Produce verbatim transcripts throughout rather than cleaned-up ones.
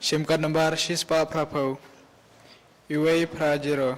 Shim kad nambar shispah phraphew. Iwei phra zero.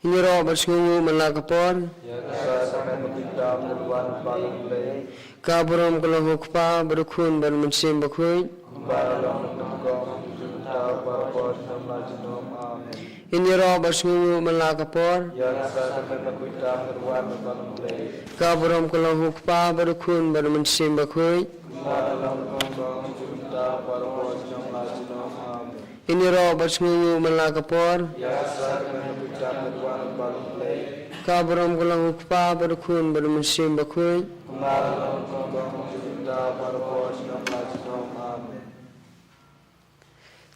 Ngin ïaroh bad sngewnguh man la ka por. Ïa ka sa ka met ma ki tam na duwan ba long Blei. Ka burom ka long u Kpa bad u Khun bad u Mynsiem Bakhuid. Kumba long na ka kong, mynta bad por junom la junom. Amen. Ngin ïaroh bad sngewnguh man la ka por. Ïa ka sa ka met ma ki tam na duwan ba long Blei. Ka burom ka long u Kpa bad u Khun bad u Mynsiem Bakhuid. Kumba long na ka kong, mynta bad por junom la junom. Amen. Ngin ïaroh bad sngewnguh man la ka por. Ïa ka sa ka met ma ki tam na duwan ba long Blei. Ka burom ka long u Kpa bad u Khun bad u Mynsiem Bakhuid. Kumba long na ka kong, mynta bad por junom la junom. Amen.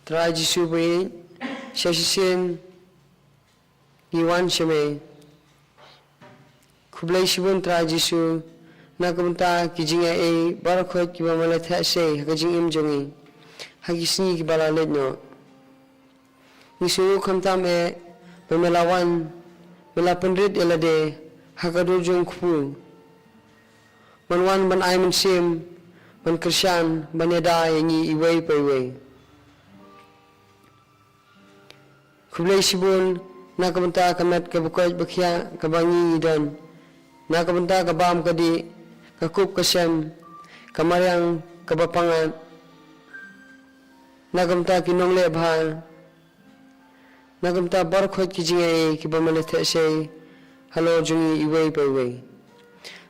Trai Jisu ba ïeit, sha shisien ngi wan sha me. Khublei shibun Trai Jisu na ka bynta ki jingaiei baroh khoit kiba me la theh sei ha ka jingim jong ngi ha ki sngi kiba la leit noh. Ngi sngewnguh khamtam eh ba me la wan, me la pynrit ïa lade ha ka dur jong u kpu, ban wan ban ai mynsiem, ban kyrshan, ban ïada ïa ngi iwei pa iwei. Khublei shibun Na ka bynta ka met kaba koit ba khiah kaba ngi ngi don, na ka bynta ka bam ka dih, ka kup ka sem, ka mariang kaba pyngngad, na ka bynta ki nongleh bha, na ka bynta baroh ki jingai kiba me la theh sei halor jong ngi iwei pa iwei.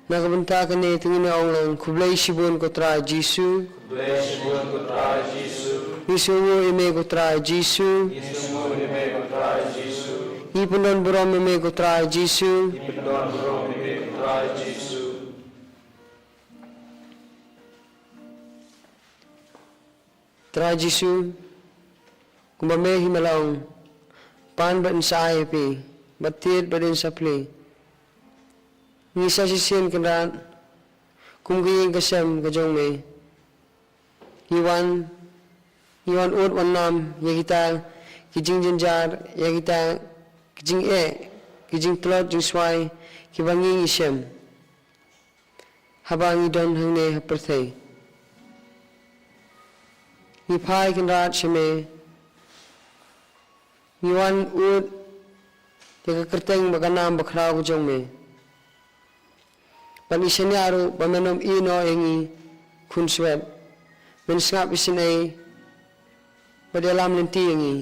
Na ka bynta kane te ngin ong lang, khublei shibun ko Trai Jisu. Khublei shibun ko Trai Jisu. Ngi sngewnguh ïa me ko Trai Jisu. Ngi sngewnguh ïa me ko Trai Jisu. Ngi pyndon burom ïa me ko Trai Jisu. Ngi pyndon burom ïa me ko Trai Jisu. Trai Jisu, kumba me hi me la ong, pan bad yn sa ai ïa phi, bad tied bad yn sa plie. Ngi sa shisien Kynrad kum ka ïing ka sem ka jong me. Ngi wan, ngi wan ud wan nam ïa kita ki jingjynjar, ïa kita ki jingeh, ki jingtlot jingswai kiba ngi ngi shem haba ngi don hangne ha pyrthei. Ngi phai Kynrad sha me, ngi wan ud ïa ka kyrteng bad ka nam bakhraw ka jong me. Bad ngi shaniah ruh ba men ym ïehnoh ïa ngi khun swet, men sngap isynei bad ïalam lynti ïa ngi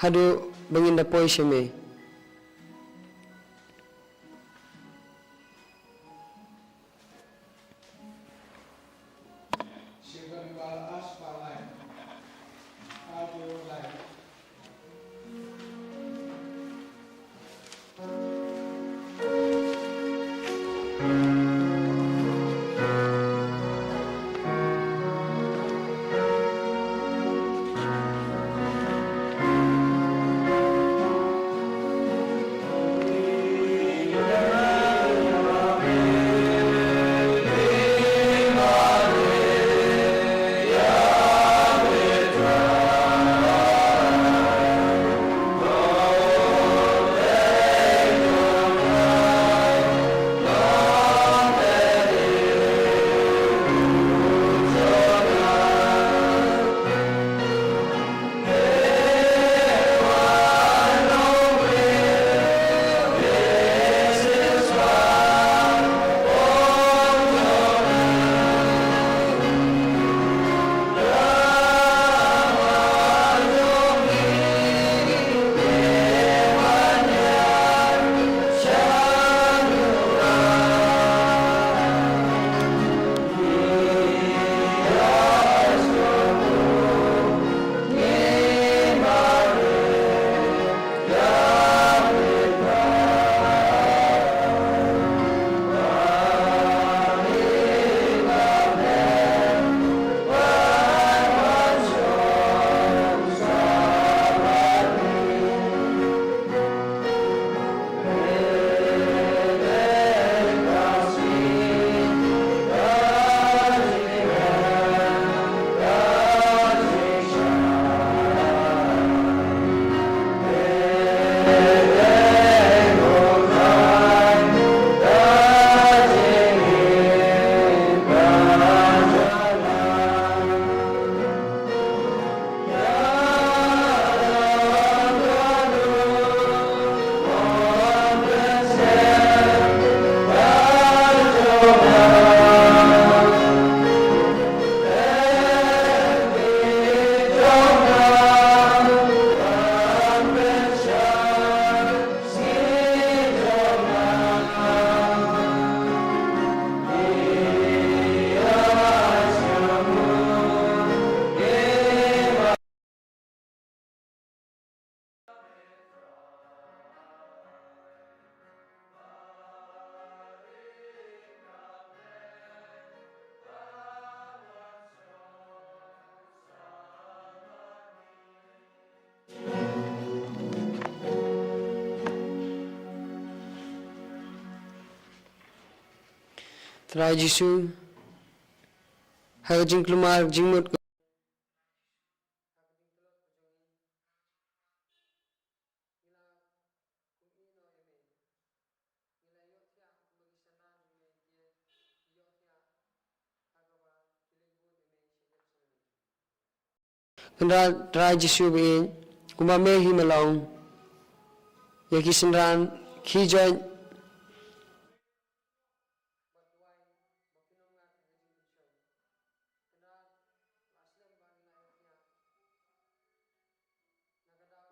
haduh ba ngin da poi sha me. Trai Jisu, ha ka jingkulmar jingmut Kynrad Trai Jisu ba ïeit, kumba me hi me la ong, ïa ki synran, ki join.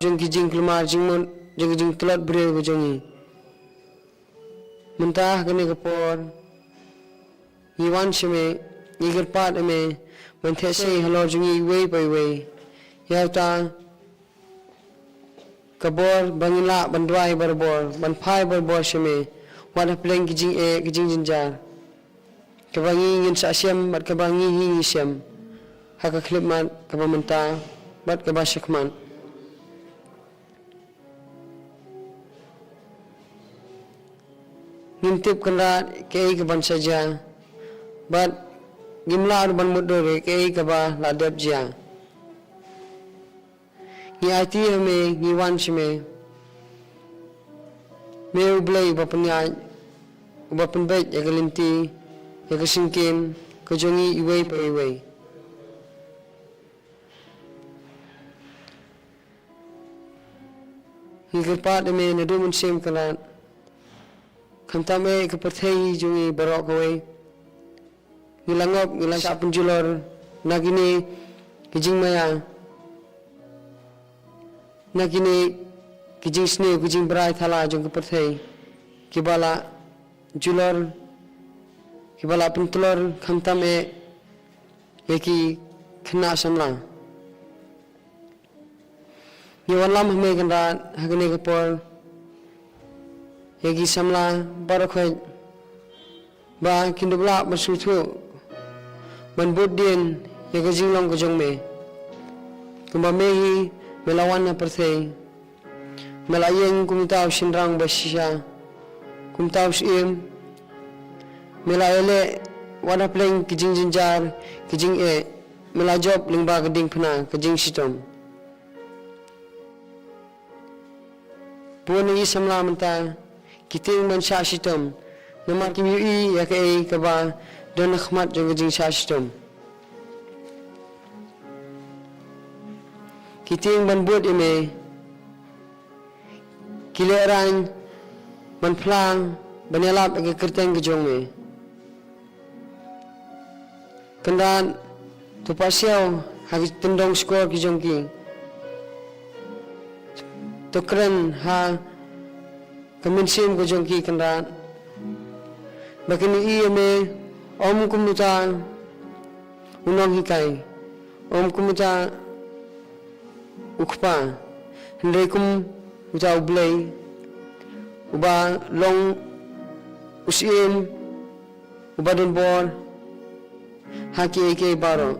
Jong ki jingkulmar jingmut, jong ki jingtlot briew ka jong ngi. Mynta ha kane ka por, ngi wan sha me, ngi kyrpad ïa me, ban theh sei halor jong ngi iwei pa iwei. Ïa uta ka bor ba ngin lah ban duwai barabor, ban phai barabor sha me, wat hapdeng ki jingeh, ki jingjynjar. Kaba ngi ngin sa shem, bad kaba ngi hi ngi shem. Ha ka khyllipmat, kaba mynta, bad kaba shakhmat. Ngim tip kynrad kaei kaban sa jia. Bad ngim lah ruh ban mutdur kaei kaba la dep jia. Ngi aiti ha me, ngi wan sha me. Me u Blei uba pynïaid, uba pynbeit ïa ka lynti, ïa ka syngkien, ka jong ngi iwei pa iwei. Ngi kyrpad ïa me naduh mynsiem kynrad. Khamtam eh ka pyrthei jong ngi baroh kawei. Ngi la ngop, ngi la shah pynjulor na kine ki jingmaïa, na kine ki jingsniew, ki jingbrai thala jong ka pyrthei, kiba la julor, kiba la pyntlor khamtam eh ïa ki khynnah samla. Ngi wanlam ha me kynrad ha kane ka por ïa ki samla baroh khoit ba kin dup lah ban sngewthuh ban bud dien ïa ka jinglong ka jong me. Kumba me hi me la wan ha pyrthei, me la ïeng kum uta u shynrang ba shisha, kum uta u syiem. Me la ïaleh wat hapdeng ki jingjynjar, ki jingeh. Me la jop lyngba ka diengphna, ka jingshitom. Bun na ki samla mynta ki tieng ban shah shitom, namar kim ïohi ïa kaei kaba don ha khmat jong ka jingshah shitom. Ki tieng ban bud ïa me, ki lehraiñ ban phla, ban ïalap ïa ka kyrteng ka jong me. Kynrad, to pasiaw ha ki tyndong shkor ki jong ki. To kren ha ka mynsiem ka jong ki, kynrad, ba kin ïohi ïa me, ym kum uta u nonghikai, ym kum uta u kpa, hynrei kum uta u Blei, uba long u syiem, uba don bor ha kiei kiei baroh.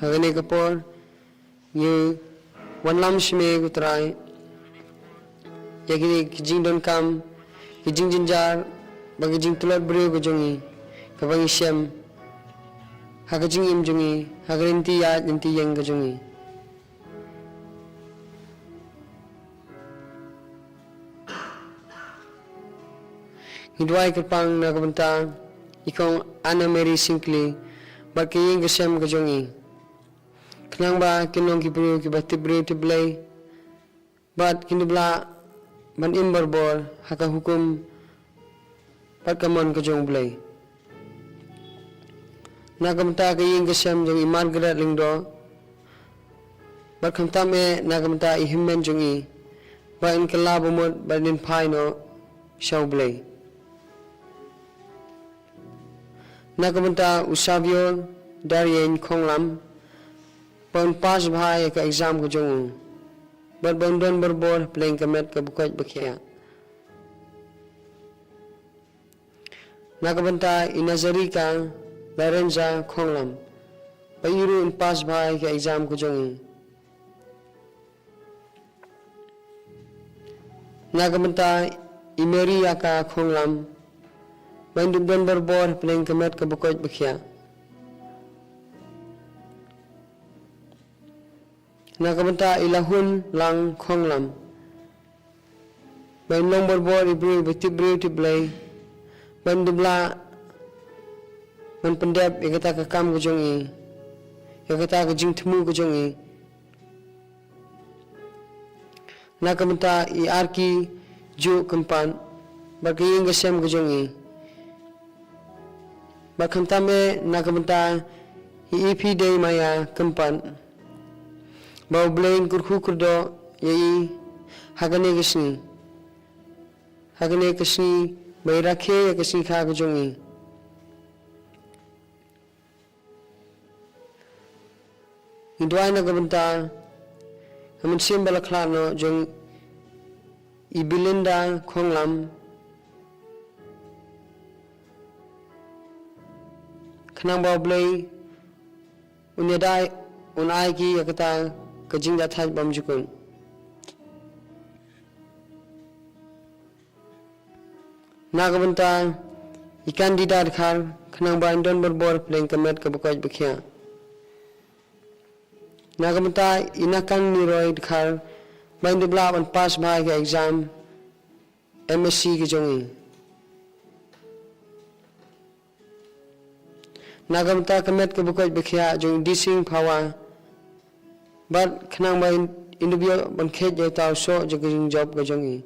Ha kane ka por ngi wanlam sha me ko Trai ïa kine ki jingdonkam, ki jingjynjar bad ki jingtlot briew ka jong ngi, kaba ngi shem ha ka jingim jong ngi, ha ka lynti ïaid lynti ïeng ka jong ngi. Ngi duwai kyrpang na ka bynta i Kong Anna Mary Syngkli bad ka ïing ka sem ka jong i, khnang ba kin long ki briew kiba tip briew tip Blei bad kin dup lah ban im barabor ha ka hukum bad ka mon ka jong U Blei. Na ka bynta ka ïing ka sem jong i Margaret Lyngdoh bad khamtam eh na ka bynta i hynmen jong i, ba in kylla bamut bad in phai noh sha U Blei. Na ka bynta u Savio Darian Khonglam, ba un pass bha ïa ka exam ka jong u bad ba un don barabor ha pdeng ka met kaba koit ba khiah. Na ka bynta i Nazarika Lorenza Khonglam, ba i ruh in pass bha ïa ka exam ka jong i. Na ka bynta i Mary Ïaka Khonglam, ba in dup don barabor ha pdeng ka met kaba koit ba khiah. Na ka bynta i Lahun Lang Khonglam, ba in long barabor i briew ba tip briew tip Blei, ba in dup lah ban pyndep ïa kata ka kam ka jong i, ïa kata ka jingthmu ka jong i. Na ka bynta i Arki Ju Kympat bad ka ïing ka sem ka jong i, bad khamtam eh na ka bynta i Ipi Dei Maya Kympat, ba U Blei un kyrkhu kyrdoh ïa i ha kane ka sngi, ha kane ka sngi ba i rakhe ïa ka sngi kha ka jong i. Ngi duwai na ka bynta ka mynsiem ba la khlad noh jong i Belinda Khonglam, khnang ba U Blei un ïada, un ai ki ïa kata ka jingïathait bymjukut. Na ka bynta i Candida Dkhar, khnang ba in don barabor ha pdeng ka met kaba koit ba khiah. Na ka bynta i Nakan Niroi Dkhar, ba in dup lah ban pass bha ïa ka exam M Sc ka jong i. Na ka bynta ka met kaba koit ba khiah jong i Dising Phawa, bad khnang ba in, in dup ïoh ban kheit ïa uta u soh jong ka jingjop ka jong i.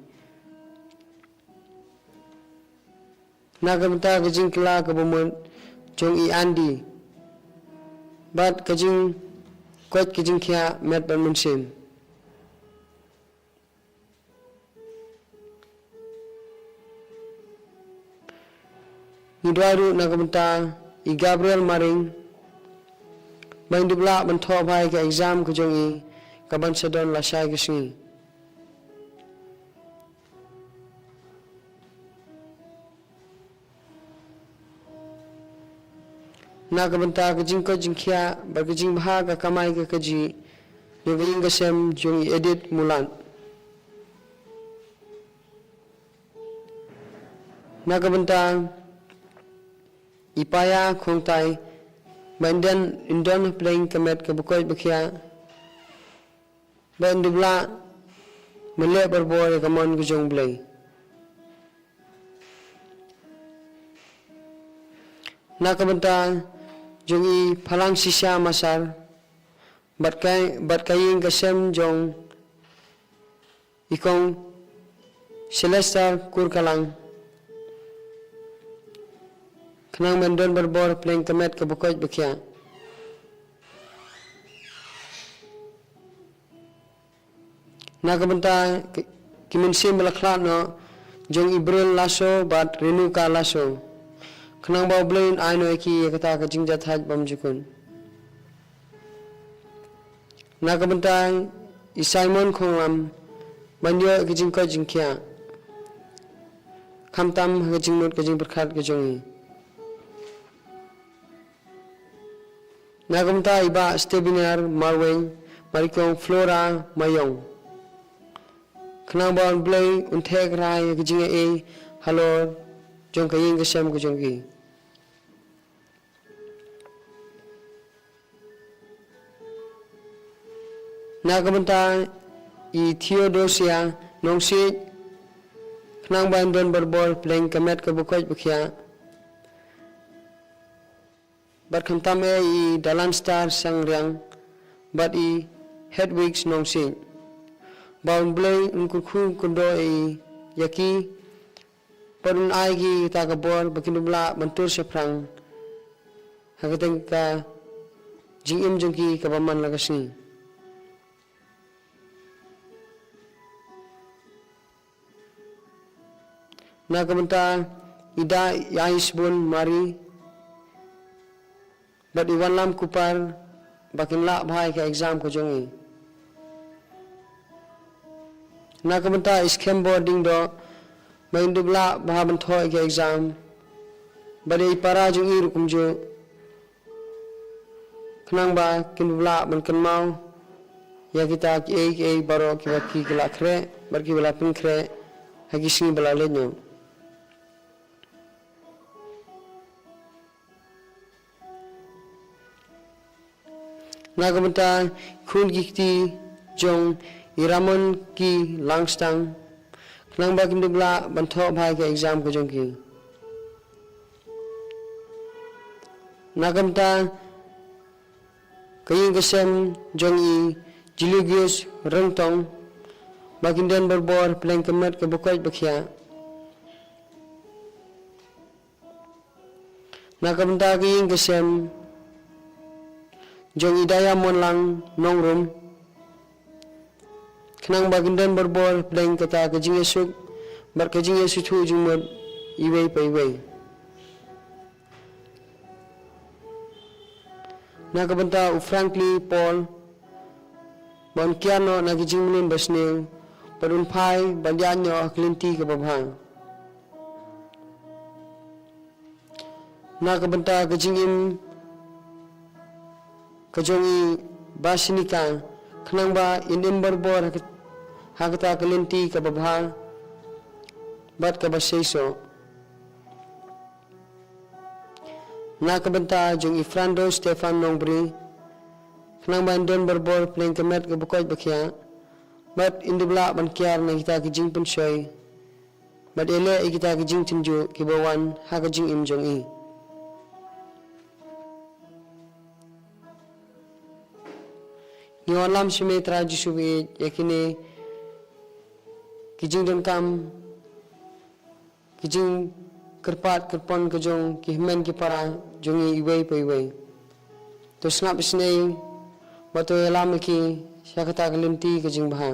Na ka bynta ka jingkylla kaba mut jong i Andy, bad ka jingkoit ka jingkhiah met bad mynsiem. Ngi duwai ruh na ka bynta i Gabriel Maring, ba in dup lah ban thoh bha ïa ka exam ka jong i, kaban sa don lashai ka sngi. Na ka bynta ka jingkoit jingkhiah bad ka jingbha ka kamai ka kajih jong ka ïing ka sem jong i Edith Mulat. Na ka bynta i Paya Khongtai, ba in don, in don ha pdeng ka met kaba koit ba khiah, ba in dup lah ban leh barabor ïa ka mon ka jong U Blei. Na ka bynta jong i Phalang Shisha Masar, bad ka, bad ka ïing ka sem jong i Kong Sylvester Kurkalang, khnang ba in don barabor ha pdeng ka met kaba koit ba khiah. Na ka bynta ki, ki mynsiem ba la khlad noh jong i Bril Lasso bad Renuka Lasso, khnang ba U Blei un ai noh ïa ki ïa kata ka jingjahthait bymjukut. Na ka bynta i Simon Khonglam, ban ïoh ïa ka jingkoit jingkhiah, khamtam ha ka jingmut ka jingpyrkhat ka jong i. Na ka bynta i Bah Stebinar Marwein, bad i Kong Flora Mayong. Khnang ba U Blei un theh kyrhai ïa ka jingïaei halor jong ka ïing ka sem ka jong ki. Na ka bynta i Theodosia Nongsiej, khnang ba yn don barabor pdeng ka met kaba koit ba khiah. Bad khamtam eh i Dalanstar Sangriang, bad i Hedwig Nongsiej. Ba U Blei un kyrkhu kyrdoh ïa ki, bad un ai ki kata ka bor ba kin dup lah ban tur shaphrang ha kata ka jingim jong ki kaba man la ka sngi. Na ka bynta i Dah Ïaisbun Mari bad i Wanlam Kupar, ba kin lah bha ïa ka exam ka jong i. Na ka bynta i Skhem Bording Doh, ba in dup lah bha ban thoh ïa ka exam. Bad i para jong i ruh kumjuh, khnang ba kin dup lah ban kynmaw ïa kita kiei kiei baroh kiba ki la khreh bad kiba la pynkhreh ha ki sngi ba la leit noh. Na ka bynta khun ki kti jong i Ramon ki Langstang, khnang ba kin dup lah ban thoh bha ïa ka exam ka jong ki. Na ka bynta ka ïing ka sem jong i Julius Rengtong, ba kin don barabor pdeng ka met kaba koit ba khiah. Na ka bynta ka ïing ka sem jong i Diamond Lang Nongrum, khnang ba kin don barabor pdeng kata ka jingïasuk bad ka jingïasuk jingmut iwei pa iwei. Na ka bynta u Frankly Paul, ba un kiar noh na ki jingmlien basniew, bad un phai ban ïaid noh ha ka lynti kaba bha. Na ka bynta ka jingim ka jong i Basinika, khnang ba in im barabor ha kat-, ha kata ka lynti kaba bha bad kaba seisoh. Na ka bynta jong i Frando Stefan Nongbri, khnang ba in don barabor pdeng ka met kaba koit ba khiah, bad in dup lah ban kiar na kita ki jingpynshoi bad ïaleh ïa kita ki jingtynjuh kiba wan ha ka jingim jong i. Ngi wanlam sha me Trai Jisu ba ïeit ïa kine ki jingdonkam, ki jingkyrpad kyrpon ka jong ki hynmen ki para jong ngi iwei pa iwei. To sngap isynei bad to ïalam ïa ki sha kata ka lynti ka jingbha.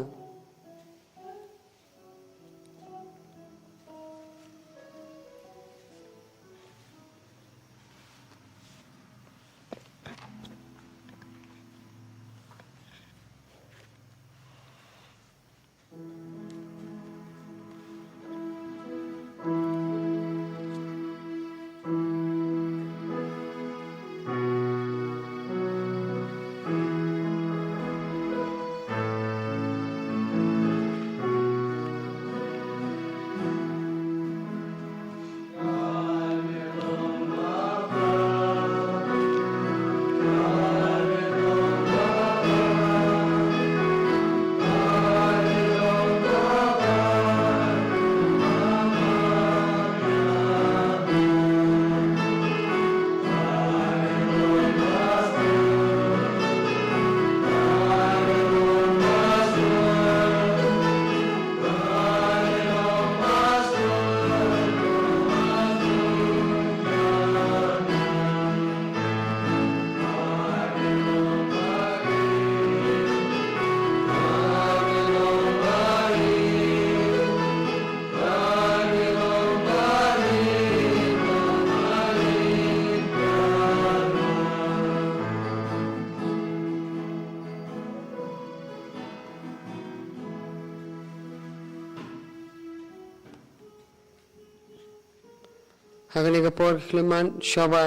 Ha kane ka por ka khyllipmat, shuwa ba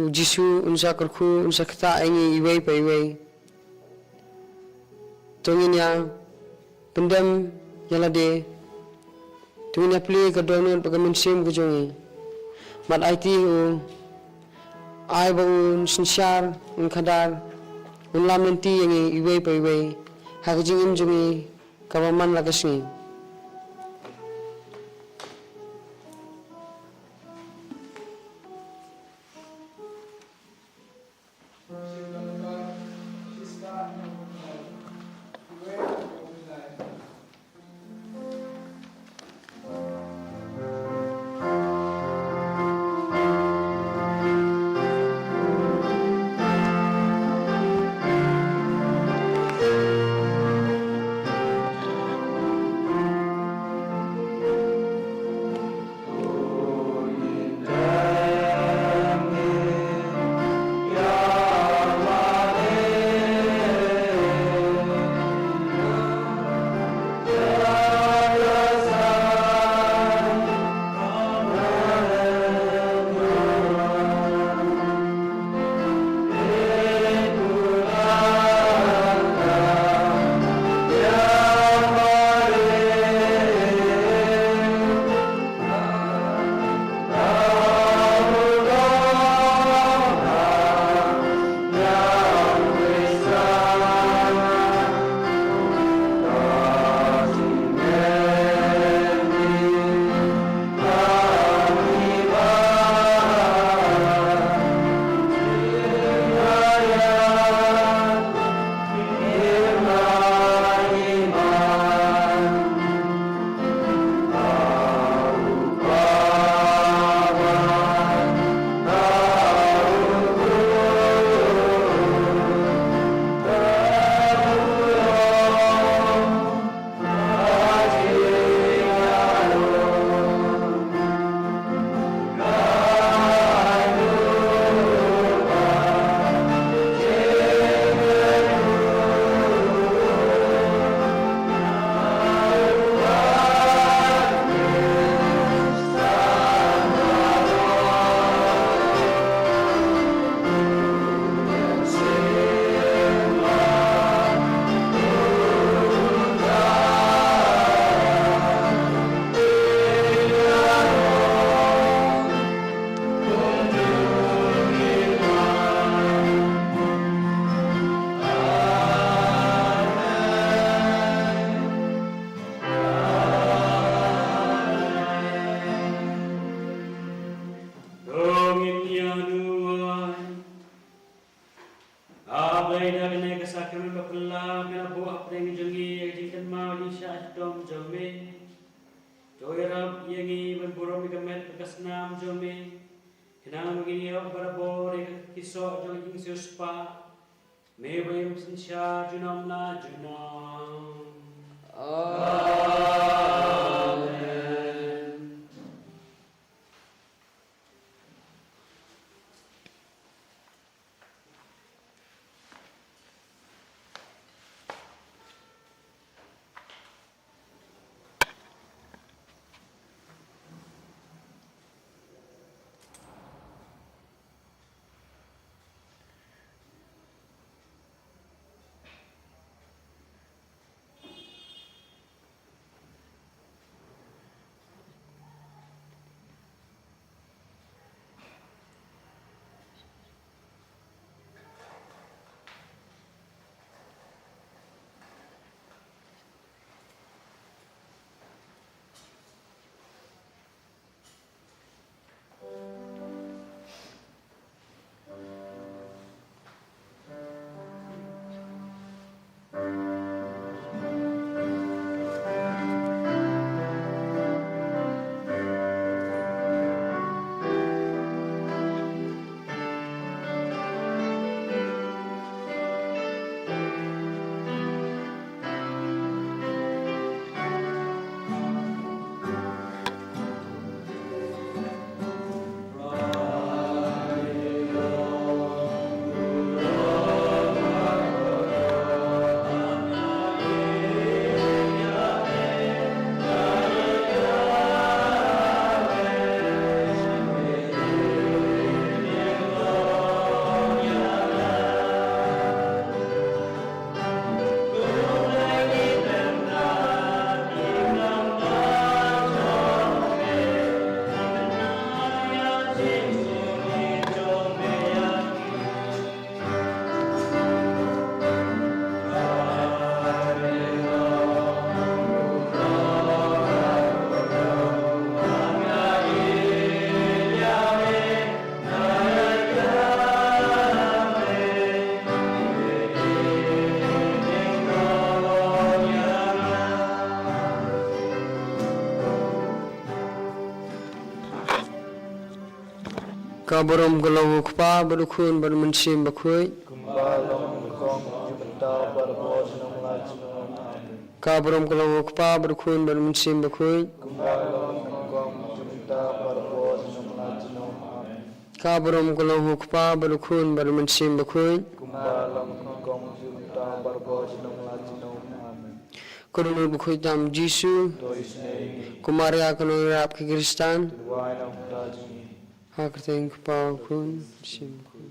U Jisu un sa kyrkhu, un sa ktah ïa ngi iwei pa iwei. To ngin ïa pyndem ïa lade. To ngin ïa plie ka dohnud bad ka mynsiem ka jong ngi. Bad aiti u, ai ba un synshar, un khadar, un lam lynti ïa ngi iwei pa iwei ha ka jingim jong ngi kaba man la ka sngi. To ngin ïaduwai. A Blei, da kane ka sakramen ba phylla me la buh hapdeng jong ngi ïa ka jingkynmaw jingshah shitom jong me. To ïarap ïa ngi ban burom ïa ka met bad ka snam jong me. Khnang ba ngin ïoh barabor ïa ka kisoh jong ka jingsiewspah. Me ba im synshar junom la junom. Amen. Ka burom ka long ha u Kpa bad u Khun bad u Mynsiem Bakhuid. Kumba long ha u kong, mynta bad baroh junom la junom. Amen. Ka burom ka long ha u Kpa bad u Khun bad u Mynsiem Bakhuid. Kumba long ha u kong, mynta bad baroh junom la junom. Amen. Ka burom ka long ha u Kpa bad u Khun bad u Mynsiem Bakhuid. Kumba long ha u kong, mynta bad baroh junom la junom. Amen. Ko Dohnud bakhuid tam Jisu. To isynei ïa ngi. Ko Maria ka nongïarap ki Khristan. To duwai na ka bynta jong ngi. Ha ka kyrteng u Kpa, u Khun, u Mynsiem Bakhuid.